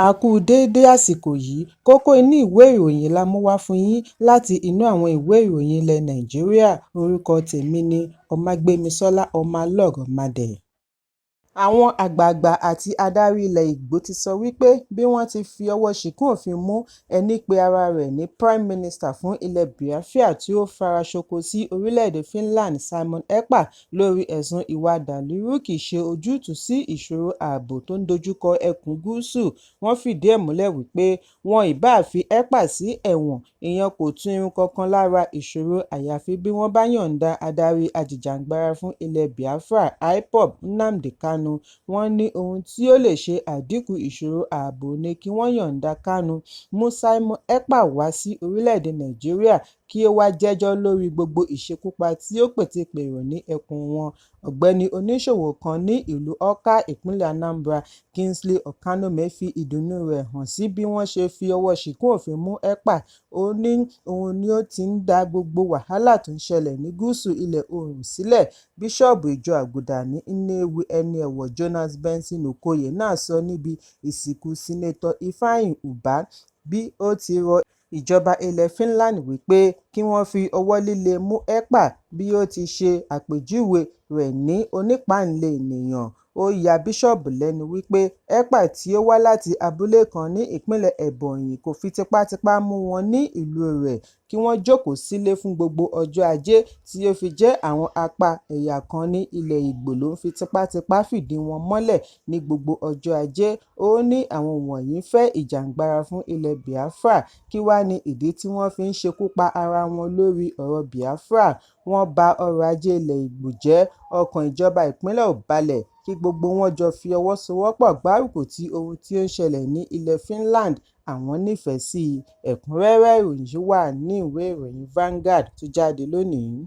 A kú déédé àsìkò yìí. Kókó inú ìwé ìròyìn la mú wá fún yín láti inú àwọn ìwé ìròyìn ilẹ̀ Nàìjíríà. Orúkọ tèmi ni Ọmágbémisọ́lá Ọmọlọ́rọ̀madẹ̀. Àwọn àgbààgbà àti adarí ilẹ̀ Ìgbò ti sọ wípé bí wọ́n ti fi ọwọ́ ṣìkún òfin mú ẹní pe ara rẹ̀ ní Prime Minister fún ilẹ̀ Biafra tí ó faraṣoko sí orílẹ̀-èdè Finland Simon Ekpa lórí ẹ̀sùn ìwà ọ̀dàlúrú kìí ṣe ojútùú sí ìṣòro ààbò tó ń dojúkọ ẹkùn gúúsù. Wọ́n fìdí ẹ̀ múlẹ̀ wípé wọn ìbá fi Ekpa sí ẹ̀wọ̀n, ìyẹn kò tu irun kankan lára ìṣòro àyàfi bí wọ́n bá yọ̀ǹda adarí ajìjàgbara fún ilẹ̀ Biafra IPOB Nnamdi Kanu. Wọ́n ní ohun tí ó lè ṣe àdínkù ìṣòro ààbò ni kí wọ́n yọ̀ǹda Kanu, mú Simon Ekpa wá sí orílẹ̀-èdè Nàìjíríà kí ó wá jẹ́jọ́ lórí gbogbo ìṣekúpa tí ó pètepèrò ní ẹkùn wọn. Ọ̀gbẹ́ni oníṣòwò kan ní ìlú Awka, ìpínlẹ̀ Anambra, Kingsley Ọ̀kánómè fi ìdùnnú rẹ̀ hàn sí bí wọ́n ṣe fi ọwọ́ ṣìkún òfin mú Ekpa. Ó ní òun ni ó ti ń dá gbogbo wàhálà tó ń ṣẹlẹ̀ ní gúúsù ìlà-oòrùn sílẹ̀. Bíṣọ́ọ̀bù ìjọ Àgùdà ní Nnewi, ẹni ọ̀wọ̀ Jonas Benson Okoye náà sọ níbi ìsìnkú Sínátọ̀ Ifeanyi Ubah bí ó ti rọ ìjọba ilẹ̀ Finland wípé kí wọ́n fi ọwọ́ líle mú Ekpa bí ó ti ṣe àpèjúwe rẹ̀ ní onípáǹle ènìyàn. Ó ya bíṣọ́ọ̀bù lẹ́nu wípé Ekpa tí ó wá láti abúlé kan ní ìpínlẹ̀ Ebonyi kò fi tipátipá mú wọn ní ìlú rẹ̀ kí wọ́n jókòó sílé fún gbogbo ọjọ́ Ajé tí ó fi jẹ́ àwọn apá ẹ̀yà kan ní ilẹ̀ Ìgbò ló ń fi tipátipá fìdí wọn mọ́lẹ̀ ní gbogbo ọjọ́ Ajé. Ó ní àwọn wọ̀nyí ń fẹ́ ìjàngbara fún ilẹ̀ Biafra, kí wá ni ìdí tí wọ́n fi ń ṣekú pa ara wọn lórí ọ̀rọ̀ Biafra. Wọ́n ba ọrọ̀ ajé ilẹ̀ Ìgbò jẹ́, ọkàn ìjọba ìpínlẹ̀ ò balẹ̀, kí gbogbo wọn jọ fi ọwọ́ sowọ́pọ̀ gbárùkù ti ohun tí ó ń ṣẹlẹ̀ ní ilẹ̀ Finland, àwọn nífẹ̀ẹ́ sí i. Ẹ̀kúnrẹ́rẹ́ ìròyìn yìí wà ní ìwé ìròyìn Vanguard tó jáde lónìí.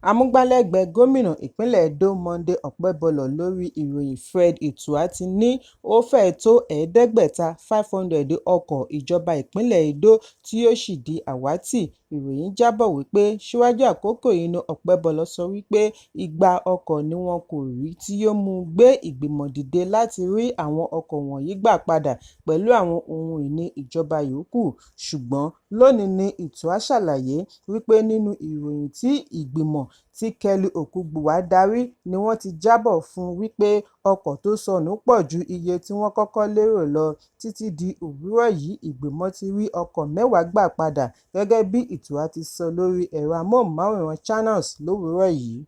Amúgbálẹ́gbẹ̀ẹ́ gómìnà ìpínlẹ̀ Edo Monday Okpebholo lórí ìròyìn Fred Itua ti ní ó fẹ́ẹ̀ tó 500 500 ọkọ̀ ìjọba ìpínlẹ̀ Edo tí yóò sì di àwátì. Ìròyìn jábọ̀ wípé síwájú àkókò yìí ni Okpebholo sọ wípé igba ọkọ̀ ni wọn kò rí tí ó mú un gbé ìgbìmọ̀ dìde láti rí àwọn ọkọ̀ wọ̀nyí gbà padà pẹ̀lú àwọn ohun ìní ìjọba yòókù. Ṣùgbọ́n lónìí ni Itua ṣàlàyé wípé nínú ìròyìn tí ìgbìmọ̀ tí Kelly Okungbowa darí ni wọ́n ti jábọ̀ fún wípé ọkọ̀ tó sọnù pọ̀ ju iye tí wọ́n kọ́kọ́ lérò lọ. Títí di òwúrọ̀ yìí ìgbìmọ̀ ti rí ọkọ̀ mẹ́wàá gbà padà gẹ́gẹ́ bí Itua ti sọ lórí ẹ̀rọ amóhùnmáwòrán Channels lówùúrọ̀ yìí.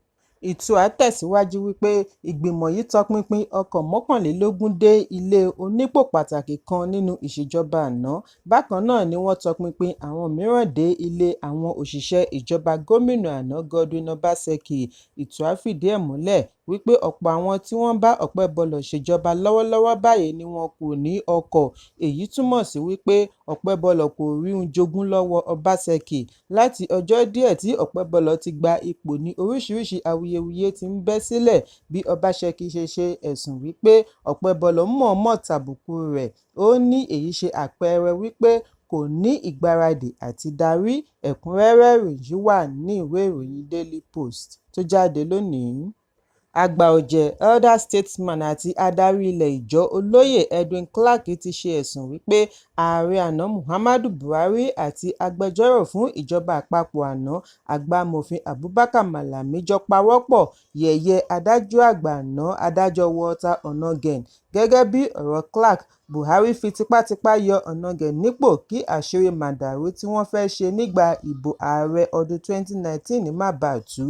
Itua tẹ̀síwájú wípé ìgbìmọ̀ yìí tọpinpin ọkọ̀ 21 dé ilé onípò pàtàkì kan nínú ìṣèjọba àná. Bákan náà ni wọ́n tọpinpin àwọn mìíràn dé ilé àwọn òṣìṣẹ́ ìjọba gómìnà àná Godwin Obaseki. Itua fìdí ẹ̀ múlẹ̀ wípé ọ̀pọ̀ àwọn tí wọ́n ń bá Okpebholo ṣèjọba lọ́wọ́lọ́wọ́ báyìí ni wọn kò ní ọkọ̀. Èyí túmọ̀ sí wípé Okpebholo kò ríhun jogún lọ́wọ́ Obaseki. Láti ọjọ́ díẹ̀ tí Okpebholo ti gba ipò ní oríṣiríṣi awuyewuye ti ń bẹ́ sílẹ̀ bí Obaseki ṣe ṣe ẹ̀sùn wípé Okpebholo mọ̀ọ́mọ̀ tàbùkù rẹ̀. Ó ní èyí ṣe àpẹẹrẹ wípé kò ní ìgbáradì àti darí. Ẹ̀kúnrẹ́rẹ́ ìròyìn yìí wà ní ìwé ìròyìn Daily Post tó jáde lónìí. Àgbà ọ̀jẹ̀ elder statesman àti adarí ilẹ̀ Ijaw Olóyè Edwin Clark ti ṣe ẹ̀sùn wípé ààrẹ àná Muhammadu Buhari àti agbẹjọ́rò fún ìjọba àpapọ̀ àná àgbà amòfin Abubakar Malami jọ pawọ́pọ̀ yẹ̀yẹ́ adájọ́ àgbà àná adájọ́ Walter Onnoghen. Gẹ́gẹ́ bí ọ̀rọ̀ Clark, Buhari fi tipátipá yọ Onnoghen nípò kí àṣírí màdàrú tí wọ́n fẹ́ ṣe nígbà ìbò ààrẹ ọdún 2019 má baà tú.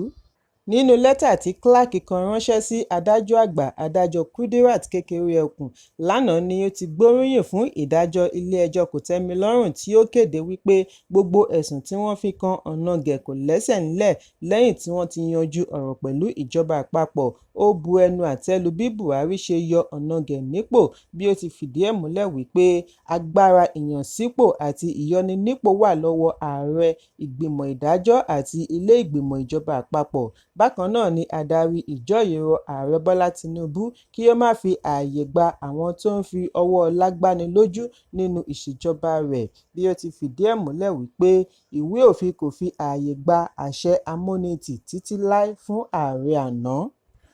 Nínú lẹ́tà tí Clark kọ ránṣẹ́ sí adájọ́ àgbà adájọ́ Kudirat Kekere-Ekun lánàá ni ó ti gbóríyìn fún ìdájọ́ ilé-ẹjọ́ kòtẹ́milọ́rùn tí ó kéde wípé gbogbo ẹ̀sùn tí wọ́n fi kan Onnoghen kò lẹ́sẹ̀ ńlẹ̀ lẹ́yìn tí wọ́n ti yanjú ọ̀rọ̀ pẹ̀lú ìjọba àpapọ̀. Ó bu ẹnu àtẹ́ lu bí Buhari ṣe yọ Onnoghen nípò bí ó ti fìdí ẹ̀ múlẹ̀ wípé agbára ìyànsípò àti ìyọninípò wà lọ́wọ́ ààrẹ, ìgbìmọ̀ ìdájọ́ àti ilé ìgbìmọ̀ ìjọba àpapọ̀. Bákan náà ni adarí ìjọ yìí rọ Ààrẹ Bọ́lá Tinubu kí ó má fi ààyè gba àwọn tó ń fi ọwọ́ ọlá gbáni lójú nínú ìṣèjọba rẹ̀ bí ó ti fìdí ẹ̀ múlẹ̀ wípé ìwé òfin kò fi ààyè gba àṣẹ amúnitì títí láé fún ààrẹ àná.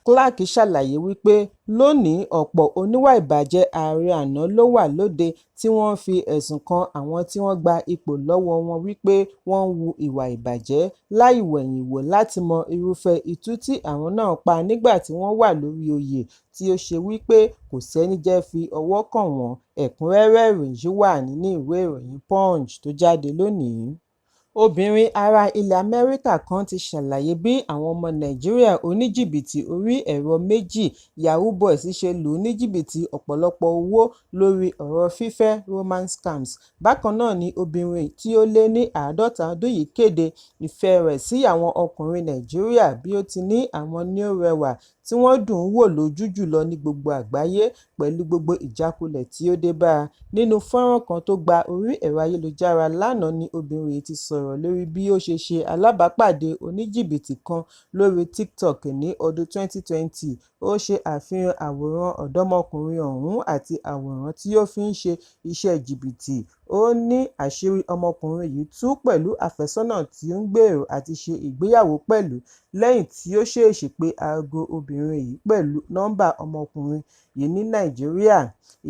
Clark ṣàlàyé wípé lónìí ọ̀pọ̀ oníwà ìbàjẹ́ ààrẹ àná ló wà lóde tí wọ́n ń fi ẹ̀sùn kan àwọn tí wọ́n gba ipò lọ́wọ́ wọn wípé wọ́n ń hu ìwà ìbàjẹ́, láì wẹ̀yìn wò láti mọ irúfẹ́ itú tí àwọn náà pa nígbà tí wọ́n wà lórí oyè tí ó ṣe wípé kò sẹ́ni jẹ́ fi ọwọ́ kàn wọ́n. Ẹ̀kúnrẹ́rẹ́ ìròyìn yìí wà nínú ìwé ìròyìn Punch tó jáde lónìí. Obìnrin ará ilẹ̀ Amẹ́ríkà kan ti ṣàlàyé bí àwọn ọmọ Nàìjíríà oníjìbìtì orí ẹ̀rọ méjì Yahoo Boys ṣe lù ú ní jìbìtì ọ̀pọ̀lọpọ̀ owó lórí ọ̀rọ̀ fífẹ́ romance scams. Bákan náà ni obìnrin tí ó lé ní 50 ọdún yìí kéde ìfẹ́ rẹ̀ sí àwọn ọkùnrin Nàìjíríà bí ó ti ní àwọn ni ó rẹwà tí wọ́n dùn ún wò lójú jùlọ ní gbogbo àgbáyé pẹ̀lú gbogbo ìjákulẹ̀ tí ó dé bá a. Nínú fọ́nrán kan tó gba orí ẹ̀rọ ayélujára lánàá ni obìnrin yìí ti sọ̀rọ̀ lórí bí ó ṣe ṣe alábàápàdé oníjìbìtì kan lórí TikTok ní ọdún 2020. Ó ṣe àfihàn àwòrán ọ̀dọ́mọkùnrin ọ̀hún àti àwòrán tí ó fi ń ṣe iṣẹ́ jìbìtì. Ó ní àṣírí ọmọkùnrin yìí tú pẹ̀lú àfẹ́sọ́nà tí ó ń gbèrò àti ṣe ìgbéyàwó pẹ̀lú lẹ́yìn tí ó ṣèèṣì pe aago obìnrin yìí pẹ̀lú nọ́ńbà ọmọkùnrin yìí ní Nàìjíríà.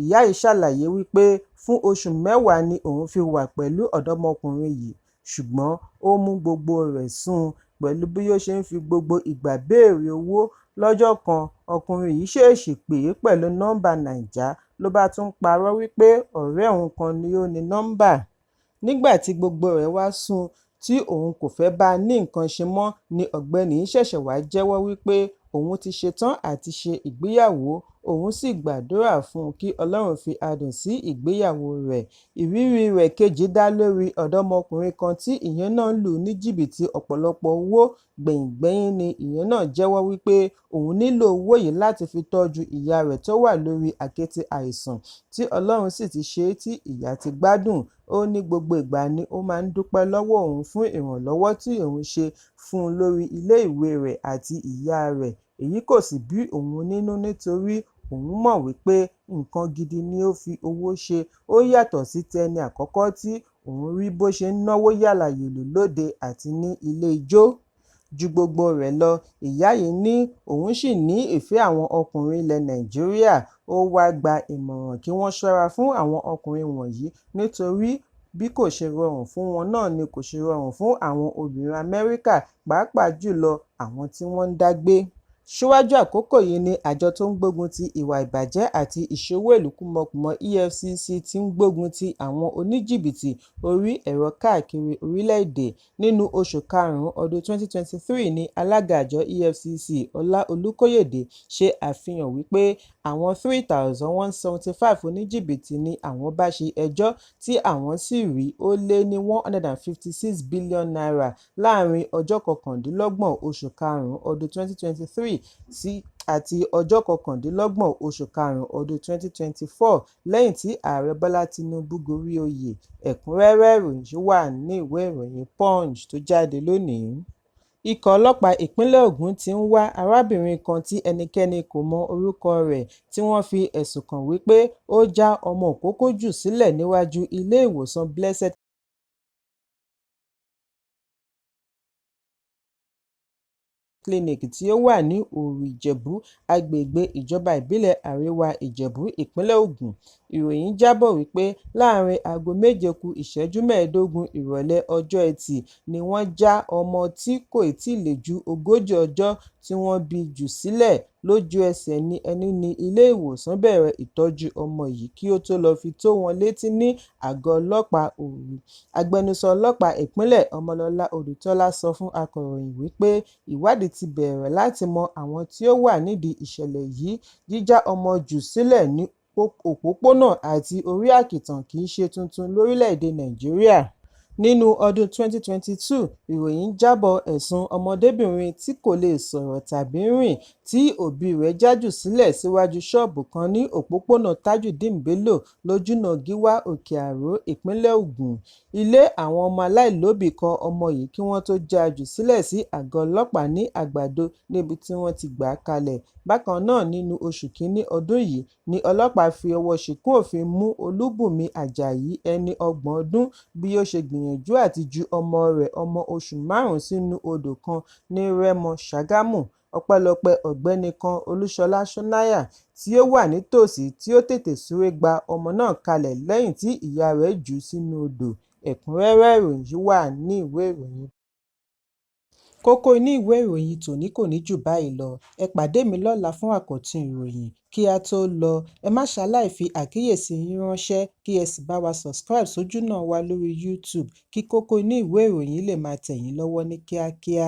Ìyá yìí ṣàlàyé wípé fún oṣù mẹ́wàá ni òun fi wà pẹ̀lú ọ̀dọ́mọkùnrin yìí, ṣùgbọ́n ó mú gbogbo rẹ̀ sú un pẹ̀lú bí ó ṣe ń fi gbogbo ìgbà béèrè owó. Lọ́jọ́ kan, ọkùnrin yìí ṣèèṣì pè é pẹ̀lú nọ́ńbà Naija ló bá tún parọ́ wípé ọ̀rẹ́ òun kan ni ó ní nọ́ńbà. Nígbà tí gbogbo rẹ̀ wá sú un tí òun kò fẹ́ bá a ní nǹkan ṣe mọ́ ni ọ̀gbẹ́ni yìí ṣẹ̀ṣẹ̀ wá jẹ́wọ́ wípé òun ti ṣetán àti ṣe ìgbéyàwó, òun sì gbàdúrà fún un kí Ọlọ́run fi adùn sí ìgbéyàwó rẹ̀. Ìrírí rẹ̀ kejì dá lórí ọ̀dọ́mọkùnrin kan tí ìyẹn náà lù ní jìbìtì ọ̀pọ̀lọpọ̀ owó. Gbẹ̀yìngbẹ́yín ni ìyẹn náà jẹ́wọ́ wípé òun nílò owó yìí láti fi tọ́jú ìyá rẹ̀ tó wà lórí àkéte àìsàn tí Ọlọ́run sì ti ṣe é tí ìyá ti gbádùn. Ó ní gbogbo ìgbà ni ó máa ń dúpẹ́ lọ́wọ́ òun fún ìrànlọ́wọ́ tí òun ṣe fún un lórí ilé-ìwé rẹ̀ àti ìyá rẹ̀. Èyí kò sì bí òun nínú nítorí òun mọ̀ wípé nǹkan gidi ni ó fi owó ṣe, ó yàtọ̀ sí tẹni àkọ́kọ́ tí òun rí bó ṣe ń náwó yàlàyòlò lóde àti ní ilé ijó. Ju gbogbo rẹ̀ lọ, ìyá yìí ní òun ṣì ní ìfẹ́ àwọn ọkùnrin ilẹ̀ Nàìjíríà. Ó wáá gba ìmọ̀ràn kí wọ́n ṣọ́ra fún àwọn ọkùnrin wọ̀nyí nítorí bí kò ṣe rọrùn fún wọn náà ni kò ṣe rọrùn fún àwọn obìnrin Amẹ́ríkà, pàápàá jùlọ àwọn tí wọ́n ń dá gbé. Síwájú àkókò yìí ni àjọ tó ń gbógun ti ìwà ìbàjẹ́ àti ìṣowó ìlú kúmọkùmọ EFCC ti ń gbógun ti àwọn oníjìbìtì orí ẹ̀rọ káàkiri orílẹ̀-èdè. Nínú oṣù karùn-ún ọdún 2023 ní alága àjọ EFCC Ọlá Olúkóyèdé ṣe àfihàn wípé àwọn 3,175 oníjìbìtì ni àwọn bá ṣe ẹjọ́ tí àwọn sì rí ó lé ní ₦156 bílíọ̀nù láàárín ọjọ́ 29 oṣù karùn-ún ọdún 2023 àti ọjọ́ 29 oṣù karùn-ún ọdún 2024 lẹ́yìn tí Ààrẹ Bọ́lá Tinubu gorí oyè. Ẹ̀kúnrẹ́rẹ́ ìròyìn yìí wà nínú ìwé ìròyìn Punch tó jáde lónìí. Ikọ̀ ọlọ́pàá ìpínlẹ̀ Ògùn ti ń wá arábìnrin kan tí ẹnikẹ́ni kò mọ orúkọ rẹ̀ tí wọ́n fi ẹ̀sùn kàn wípé ó já ọmọ ìkókó jù sílẹ̀ níwájú ilé-ìwòsàn Blessed Clinic tí ó wà ní Òru Ìjẹ̀bú, agbègbè ìjọba ìbílẹ̀ Àríwá Ìjẹ̀bú, ìpínlẹ̀ Ògùn. Ìròyìn jábọ̀ wípé láàárín aago 7 ku ìṣẹ́jú 15 ìrọ̀lẹ́ ọjọ́ Ẹtì ni wọ́n já ọmọ tí kò tíì lè ju ogójì ọjọ́ tí wọ́n bí jù sílẹ̀. Lójú-ẹsẹ̀ ni ẹni ní ilé-ìwòsàn bẹ̀rẹ̀ ìtọ́jú ọmọ yìí kí ó tó lọ́ọ́ fi tó wọn létí ní àgọ́ ọlọ́pàá Òru. Agbẹnusọ ọlọ́pàá ìpínlẹ̀ Ọmọlọ́lá Odùtọ́lá sọ fún akọ̀ròyìn wípé ìwádìí ti bẹ̀rẹ̀ láti mọ àwọn tí ó wà nídìí ìṣẹ̀lẹ̀ yìí. Jíjá ọmọ jù sílẹ̀ ní òpópónà àti orí àkìtàn kì í ṣe tuntun lórílẹ̀-èdè Nàìjíríà. Nínú ọdún 2022, ìròyìn jábọ̀ ẹ̀sùn ọmọdébìnrin tí kò lè sọ̀rọ̀ tàbí rìn tí òbí rẹ̀ já jù sílẹ̀ síwájú ṣọ́ọ̀bù kan ní òpópónà Tajudeen Bello lójúnà Gíwá Òkè-Àró, ìpínlẹ̀ Ògùn. Ilé àwọn ọmọ aláìlóbìí kọ ọmọ yìí kí wọ́n tó já a jù sílẹ̀ sí àgọ́ ọlọ́pàá ní Àgbàdo níbi tí wọ́n ti gbà á kalẹ̀. Bákan náà nínú oṣù kínní ọdún yìí ni ọlọ́pàá fi ọwọ́ ṣìkún òfin mú Olúbùnmi Àjàyí, ẹni ọgbọ̀n ọdún, bí ó ṣe gbìyànjú àti ju ọmọ rẹ̀ ọmọ oṣù márùn-ún sínú odò kan ní Rẹ́mọ, Ṣàgámù. Ọpẹ́lọpẹ́ ọ̀gbẹ́ni kan, Olúṣọlá Ṣónáyà, tí ó wà nítòsí tí ó tètè súré gba ọmọ náà kalẹ̀ lẹ́yìn tí ìyá rẹ̀ jù ú sínú odò. Ẹ̀kúnrẹ́rẹ́ ìròyìn yìí wà ní ìwé ìròyìn. Kókó inú ìwé ìròyìn tòní kò ní jù báyìí lọ. Ẹ pàdé mi lọ́la fún àkọ́tún ìròyìn. Kí á tó lọ, ẹ má ṣaláì fi àkíyèsí yín ránṣẹ́ kí ẹ sì bá wa subscribe sójúnà wa lórí YouTube kí kókó inú ìwé ìròyìn lè máa tẹ̀ yín lọ́wọ́ ní kíákíá.